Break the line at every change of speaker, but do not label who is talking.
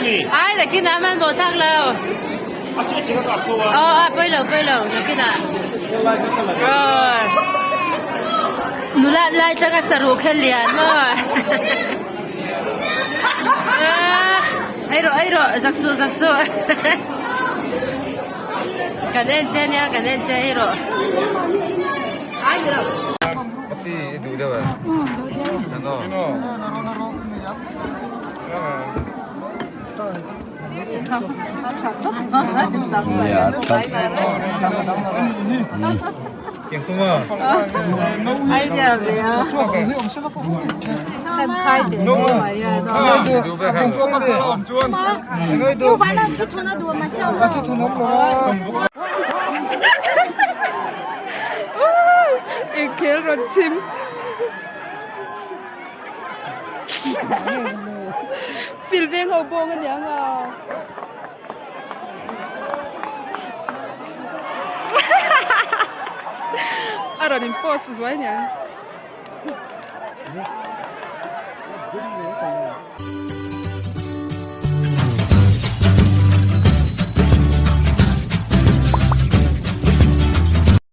Ai nakinah hmanhmawh thlak lo. Aw a pawi lo pawi lo nakinah. Nula lai tanga saruh kha lian maw. Ei rawh ei rawh zak suh zak suh. Kan en che nia kan en che ei rawh.
Inkhel rawn chim. Fil veng ho bawng a niang a. A rawn in post zuai niang.